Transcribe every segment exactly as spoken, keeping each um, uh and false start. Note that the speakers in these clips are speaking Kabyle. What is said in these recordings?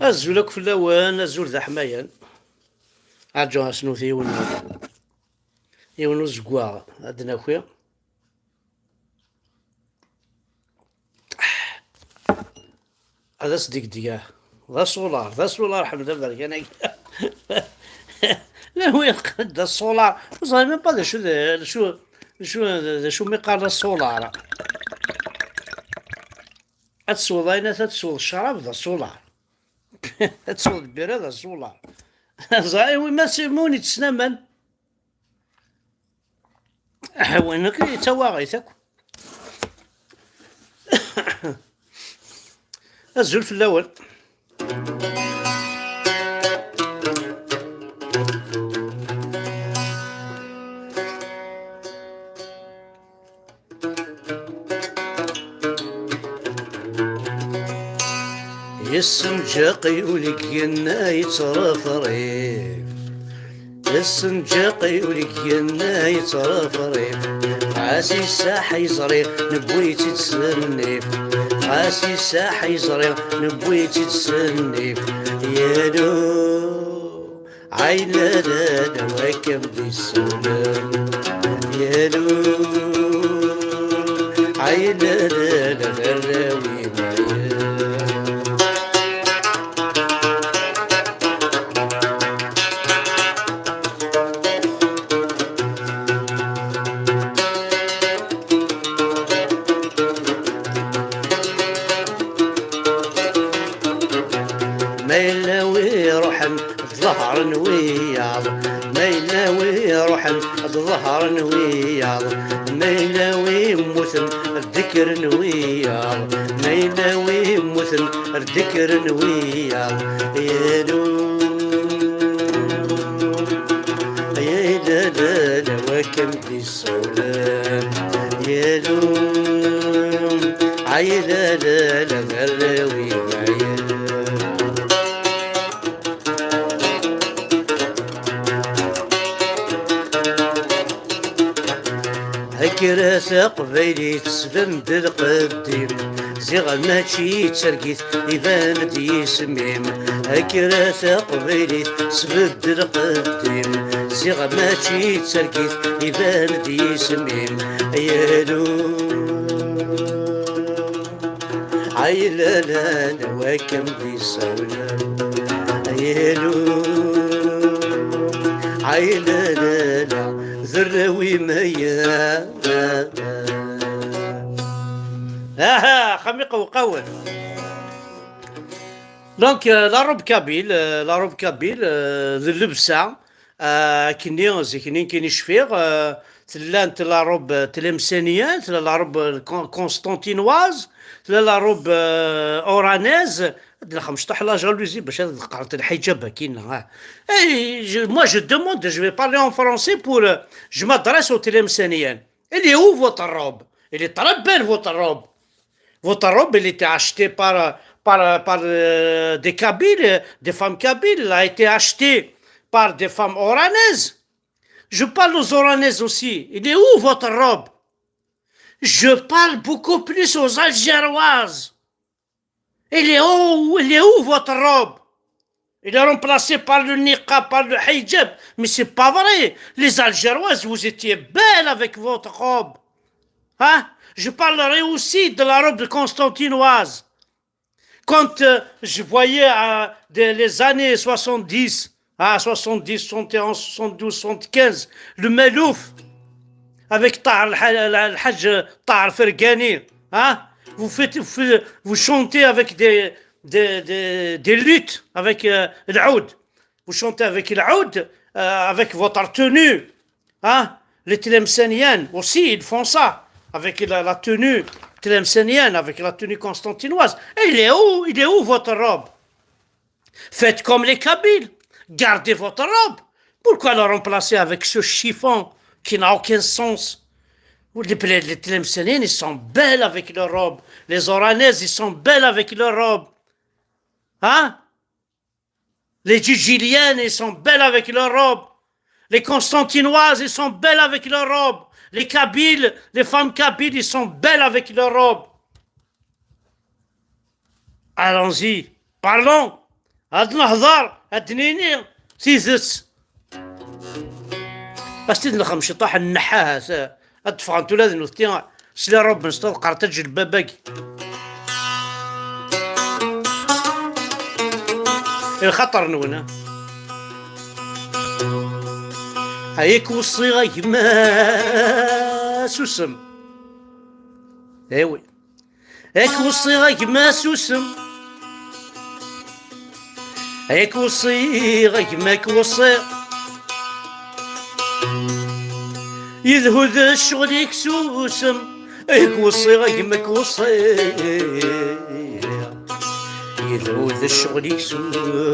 Azul akk fell-awen, azul d aḥmayan. Arǧu asnut yiwen, yiwen uzeggaɣ ad d-naki. Ad as-d-igdeg, ah. D aṣular, d aṣular, Ḥmed Aberkan-agi. Lawi, d aṣular. Ur ẓriɣ même pas d acu d, d acu, d acu, d acu mi qqaren aṣular. Ad tesweḍ ayen, ad tesweḍ ccrab, d aṣular. Ad tesweḍ lbira, d aṣular. Ẓriɣ, wi ma s-, ma ur yettesnaman. Ḥawan akk i tawaɣit akk. Azul fell-awen. Yessenǧaq i uleggen yettṛefṛif. Yessenǧaq i uleggen yettṛefṛif. Ɣas iṣaḥ iẓri, newwi-tt-id s nnif. Ɣas iṣaḥ iẓri, newwi-tt-id s nnif. Yalu, ay la la la, wakken d-issawlen. Yalu, ay la la la, d arraw-im. Ma yella wi iruḥen, d ḍher n wiyaḍ. Ma yella wi iruḥen, d ḍher n wiyaḍ. Ma yella wi mmuten, d ddekr n wiyaḍ. Ma yella wi mmuten, d ddekr n wiyaḍ. Yalu, ay la la la, wakken d-issawlen. Yalu, ay la la la, d arraw-im. Kker a taqbaylit, sbend lqedd-im. Ziɣ mačči d targit, iban-d yisem-im. Kker a taqbaylit, sbedd lqedd-im. Ziɣ mačči d targit, iban-d yisem-im. Yalu, ay la la la, wakken d-issawlen. Yalu, ay la la la, d arraw-im. Aha, xam iqewqawen. Donc, euh, la robe kabyle, euh, la robe kabyle, euh, d llebsa, euh, akkenni, zik-nni nekkini cfiɣ, euh, llant la robe tlemsaniyen, tella la robe con-, constantinoise, tella la robe, euh, oranaise, ad nxemmec la jalousie bac ad qqarent lḥiǧab akkin, ah. Et je, moi je demande, je vais parler en français pour, euh, je m'adresse aux tlemsaniyen. Elle est où votre robe? Elle est très belle, votre robe. Votre robe, elle était achetée par, par, par, euh, des Kabyles, euh, des femmes kabyles. Elle a été achetée par des femmes oranaises. Je parle aux Oranaises aussi. Il est où votre robe? Je parle beaucoup plus aux Algéroises. Il est où, il est où votre robe? Il est remplacé par le niqab, par le hijab. Mais c'est pas vrai. Les Algéroises, vous étiez belles avec votre robe. Hein? Je parlerai aussi de la robe constantinoise. Quand, euh, je voyais, euh, des, les années soixante-dix, ah, soixante-dix, soixante et onze, soixante-douze, soixante-quinze, le Malouf, avec Tahar, le Ha-, le, le Hajj Tahar Fergani, hein? Vous faites, vous faites, vous chantez avec des, des, des, des luths, avec, euh, l'oud. Vous chantez avec l'oud, euh, avec votre tenue, hein? Les Tlemceniens aussi, ils font ça, avec la, la tenue tlemcenienne, avec la tenue constantinoise. Et il est où, il est où votre robe? Faites comme les Kabyles. Gardez votre robe. Pourquoi la remplacer avec ce chiffon qui n'a aucun sens? Les, les, les Tlemceniens, ils sont belles avec leur robe. Les Oranaises, ils sont belles avec leur robe. Hein? Les Djidjiliennes, ils sont belles avec leur robe. Les Constantinoises, ils sont belles avec leur robe. Les Kabyles, les femmes kabyles, ils sont belles avec leur robe. Allons-y, parlons. Ad nehḍer, ad d-nini tidet. As-t-id-nexdem ciṭṭaḥ n nneḥḥaha, ad d-ffɣent ula d nutni s la robe n tadqart aǧelbab-agi. I lxaṭer-nwen, ha? Ay ak-weṣṣiɣ a gma, susem. Awi. Ak-weṣṣiɣ a gma, susem. Ak-weṣṣiɣ a gma, ak-weṣṣiɣ. Yedhu d ccɣel-ik, susem. Ak-weṣṣiɣ a gma, ak-weṣṣiɣ. Yedhu d ccɣel-ik, susem.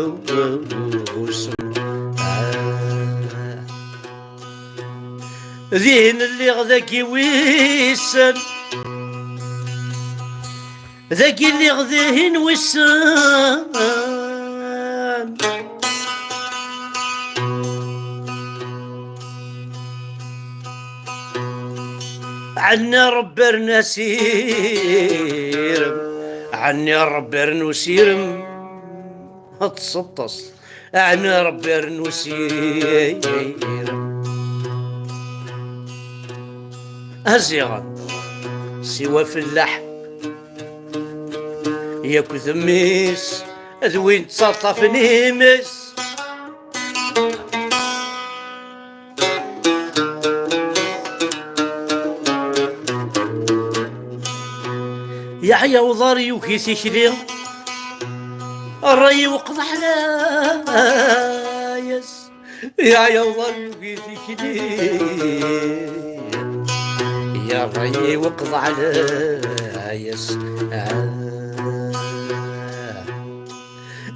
Dihin lliɣ dagi wissen. Dagi lliɣ dihin wissen. Ɛni Ṛebbi ar nasirem, ɛni Ṛebbi ar nusirem. Ad tseṭṭes. Ɛni Ṛebbi ar nusirem. A ziɣen siwa fellaḥ yakk d mmi-s, d win ttaṭṭafen imi-s. Yeɛya uḍar yugi tikli, ṛṛay iwqeḍ ḥlayas. Yeɛya uḍar yugi tikli, ya ṛṛay iwqeḍ ḥlayas.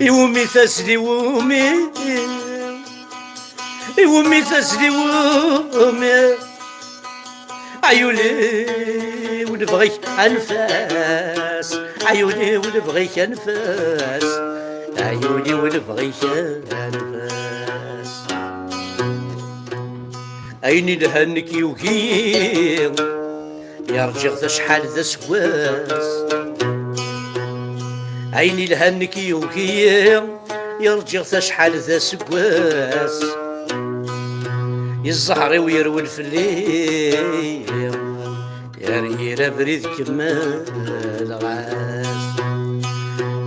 Iwumi tazli wumi, iwumi tazli wumi. Ay ul-iw lebɣi-k anef-as, ay ul-iw lebɣi-k anef-as, ay ul-iw lebɣi-k anef-as. Ayen ilhan nekk yugi-yi, yerǧiɣ-t acḥal d aseggas. Ayen ilhan nekk yugi-yi, yerǧiɣ-t acḥal d aseggas. I zzher-iw yerwel fell-i, ar yir abrid kemmleɣ-as.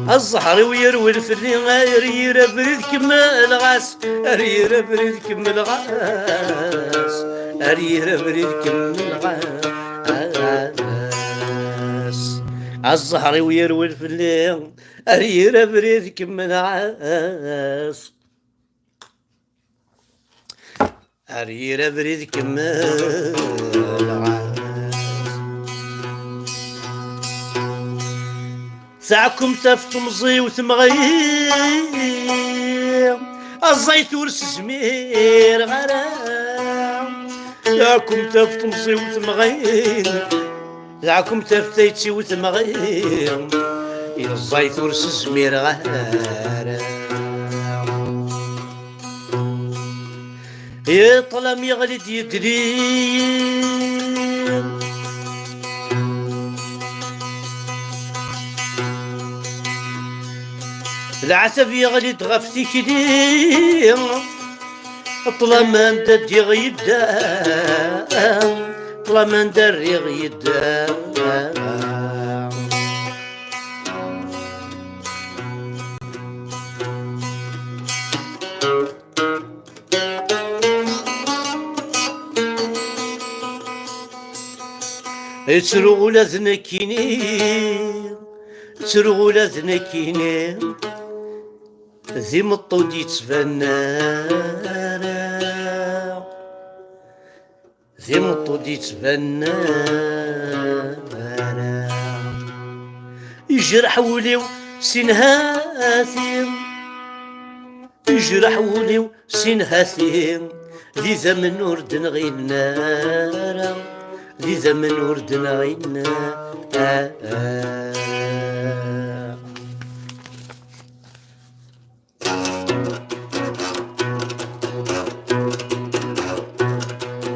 A zzher-iw yerwel fell-i, ar yir abrid kemmleɣ-as. Ar yir abrid kemmleɣ-as, ar yir abrid kemmleɣ-as. A zzher-iw yerwel fell-i, ar yir abrid kemmleɣ-as. Ar yir abrid kemmleɣ-as. Taɛkumt af temẓi u temɣi, aẓayt ur s-zmireɣ ara. Taɛkumt af temẓi u temɣi, taɛkumt af tayet u temɣi, aẓayt ur s-zmireɣ ara. Ṭṭlam yeɣli-d yedli, leɛtab yeɣli-d ɣef tikli. Ṭṭlam anda ddiɣ yedda, ṭṭlam anda rriɣ yedda. Yettru ula d nekkini, ttruɣ ula d nekkini, d imeṭṭu d-yettban ara. D imeṭṭu d-yettban ara. Yejreḥ wul-iw si nhati, yejreḥ wul-iw si nhati, d idammen ur d-nɣilen ara, d idammen ur d-nɣilen ara.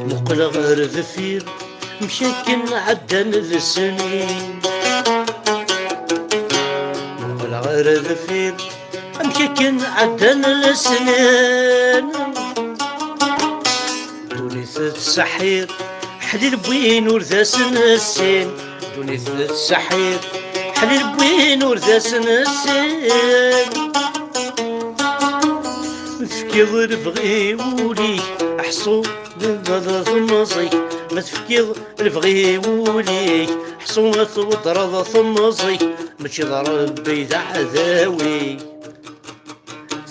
Muqleɣ ɣer deffir, mkakkel ɛeddan lesnin. Muqleɣ ɣer deffir, Akken ɛeddan lesnin, ddunit tettseḥḥir, ḥlil n win ur d as-nessin. Ddunit tettseḥḥir, ḥlil n win ur d as-nessin. Tefkiḍ lebɣi i wul-ik, ḥṣu d temẓi-k. Ma tefkiḍ lebɣi i wul-ik, ḥṣu ad tweddreḍ temẓi-k. Mačči d Ṛebbi i d aɛdaw-ik.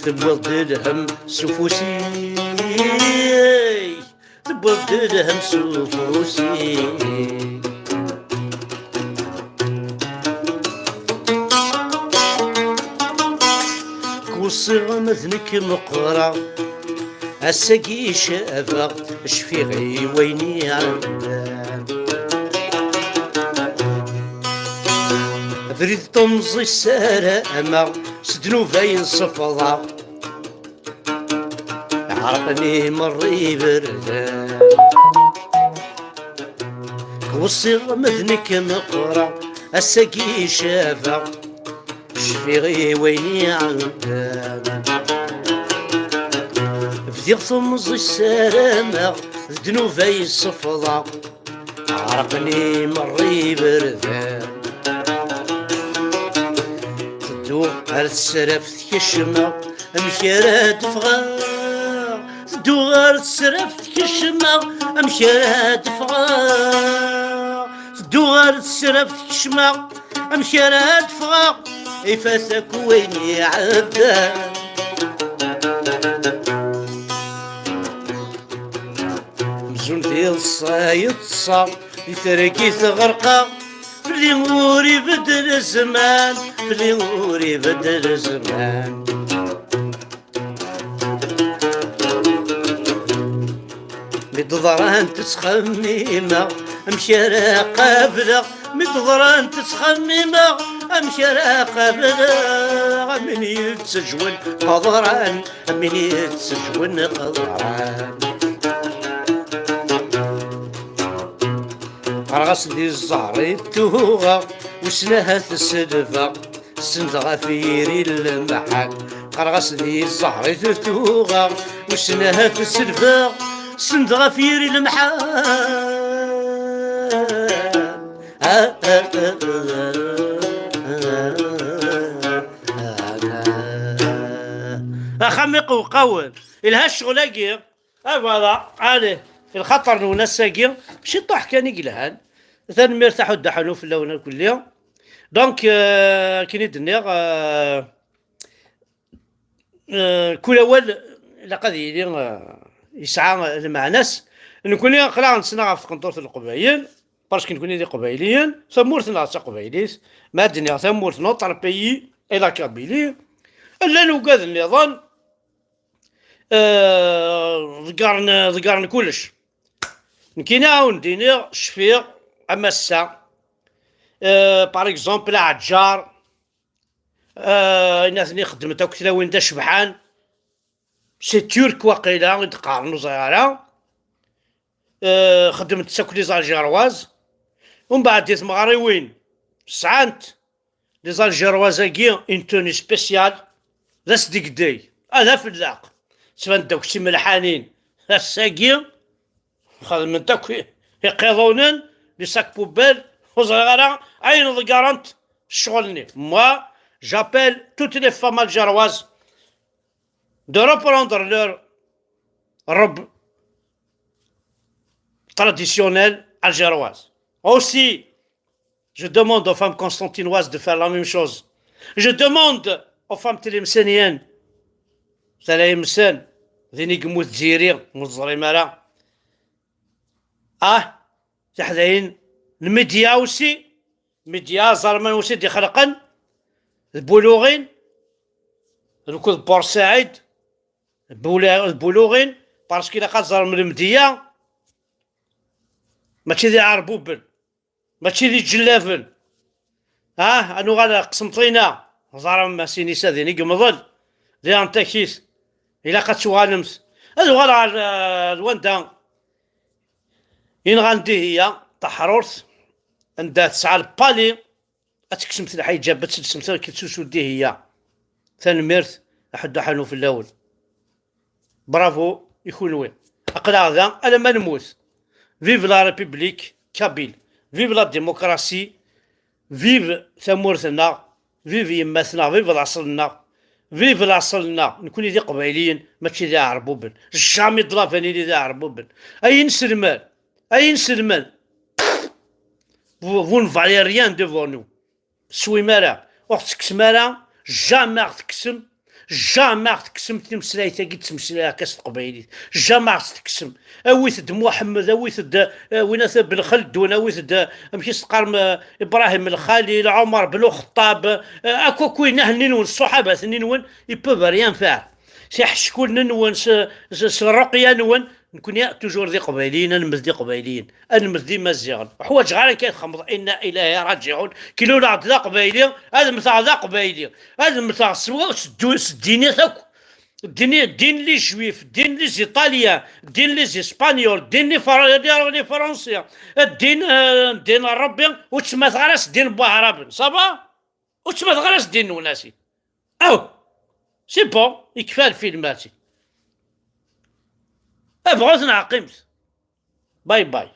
Tewwiḍ-d lhemm s ufus-ik, tewwiḍ-d lhemm s ufus-ik. K-weṣṣiɣ ma d nekk meqqreɣ, ass-agi cabeɣ, cfiɣ i wayen iɛeddan. Abrid temẓi ssarameɣ, s ddnub ay sefḍeɣ, ɛerqen-iyi merra iberdan. K-weṣṣiɣ ma d nekk meqqreɣ, ass-agi cabeɣ, cfiɣ i wayen iɛeddan. Bdiɣ temẓi ssarameɣ, d ddnub ay sefḍeɣ, ɛerqen-iyi merra iberdan. Tedduɣ ar tesraft kecmeɣ, amek ara d-ffɣeɣ? Tedduɣ ar tesraft kecmeɣ, amek ara d-ffɣeɣ? Tedduɣ ar tesraft kecmeɣ, amek ara d-ffɣeɣ? Ifat akk wayen iɛeddan. Amzun d iḍsa yeḍsa, di targit ɣerqeɣ. Fell-i ur ibeddel zzman, fell-i ur ibeddel zzman. Mi d-ḍrant ttxemmimeɣ amek ara qableɣ. Mi d-ḍrant ttxemmimeɣ amek ara qableɣ. Am win yettejwen qeḍran, am win yettejwen qeḍran. Qqareɣ-as di zzher i tuɣeɣ, wissen ahat selbeɣ, send ɣef yiri lemḥan. Qqareɣ-as di zzher i tuɣeɣ, wissen ahat selbeɣ, send ɣef yiri lemḥan. Axxam iqewqawen. Ilha ccɣel-agi. Ah, voilà. Allez, lxaṭer-nwen ass-agi ciṭuḥ kan i yelhan. Tanemmirt a Ḥuddu Ḥunu fell-awen irkelli. Donc, euh, akken i d-nniɣ, euh, euh, kul awal ilaq ad yili, euh, yesɛa lmeɛna-s. Nekkni aql-aɣ nettnaɣ ɣef tqendurt n Leqbayel, parce que nekkni d Iqbayliyen, tamurt-nneɣ d taqbaylit, ma ad d-nniɣ tamurt, notre pays, et la Kabylie. Llan ugaden nniḍen, eh, ḍeggren, ḍeggren kullec. Nekkini a wen-d-iniɣ, cfiɣ, am ass-a, eh, par exemple, Aɛǧar, eh, ayen aten ixeddmen akk tlawin d acebḥan, c'est turc waqila i d-qqaren, ur ẓriɣ ara. Eh, xeddment-tt akk les Algéroises. Umbeɛd di tmeɣriwin sɛant les Algéroises-agi une tenue spéciale, d asdegdeg, ah, d afellaq. Ttban-d akk d timelḥanin. Ass-agi xedment akk i-, iqiḍunen, les sacs poubelles, ur ẓriɣ ara ayen ḍeggarent ccɣel-nni. Moi, j'appelle toutes les femmes algéroises de reprendre leur robe traditionnelle algéroise. Aussi, je demande aux femmes constantinoises de faire la même chose. Je demande aux femmes tlemsaniennes, tala yemsen, din i yemmut Ziri, ur teẓrim ara. Ah, tiḥdayin, lmidya aussi, média, Zerman aussi d-ixelqen, d Buluɣin, d Bur Saɛid, d Bula-, d Buluɣin, parce que ilaq ad ẓrem lemdeyya, mačči d iɛerbuben, mačči d iǧellaben. Ah, ad nuɣal ɣer Qsenṭina, ẓrem a sinisa din i yemḍel, di Antakit, ilaq ad tuɣalemt. Ad uɣaleɣ ɣer, eh, d wanda i nɣan Dihiya, taḥrurt, anda tesɛa lpali, ad tekksemt lḥiǧab, ad telsemt akken tettusu Dihiya. Tanemmirt. Aḥuddu ḥanu fell-awen. Bravo i kunwi. Aql-aɣ da alamma nemmut. Vive la République kabyle. Vive la démocratie. Vive tamurt-nneɣ. Vive yemma-tneɣ. Vive laṣel-nneɣ. Vive laṣel-nneɣ. Nekkni d iqbayliyen, mačči d iɛerbuben. Jamais de la vie nili d iɛerbuben. Ayen selman, ayen selman. Vous, vous ne valez rien devant nous. Teswim ara, ur ɣ-tettekksem ara. Jamais ɣ-tekksem. Jamais ɣ-tekksem timeslayt-agi d-ttmeslayeɣ akka s teqbaylit. Jamais ɣ-tt-tekksem. Awit-d Muḥemmed, awit-d, eh, winata Ben Xeldun, awit-d, eh, amek i s-teqqarem, eh, Ibrahim Lxalil, Ɛumar Ben Uxeṭṭab, eh, akk akk inahni-nwen, ṣṣuḥabat-nni-nwen, ils peuvent rien faire. S iḥeckulen-nwen, s, s, s ṛṛuqya-nwen, nekkni toujours d iqbayliyen, ad nmed d iqbayliyen, ad nmed d imaziɣen. Ur ḥwaǧeɣ ara kan ad xedmeḍ inna ilahi raǧiɛun, kiluleɣ-d d aqbayli, ad mmteɣ d aqbayli, ad mmteɣ s, s ddu-, s ddinat akk. Ddin, ddin les juifs, ddin les italiens, ddin les espagnols, ddin les fr-, les, les français, ddin, eh, ddin n Ṛebbi, ur ttmateɣ ara s ddin n waɛraben. Ça va? Ur ttmateɣ ara s ddin-nwen, a sidi. Aw! C'est bon, yekfa lfilm, a sidi. Bɣut neɛqimt. Bye bye.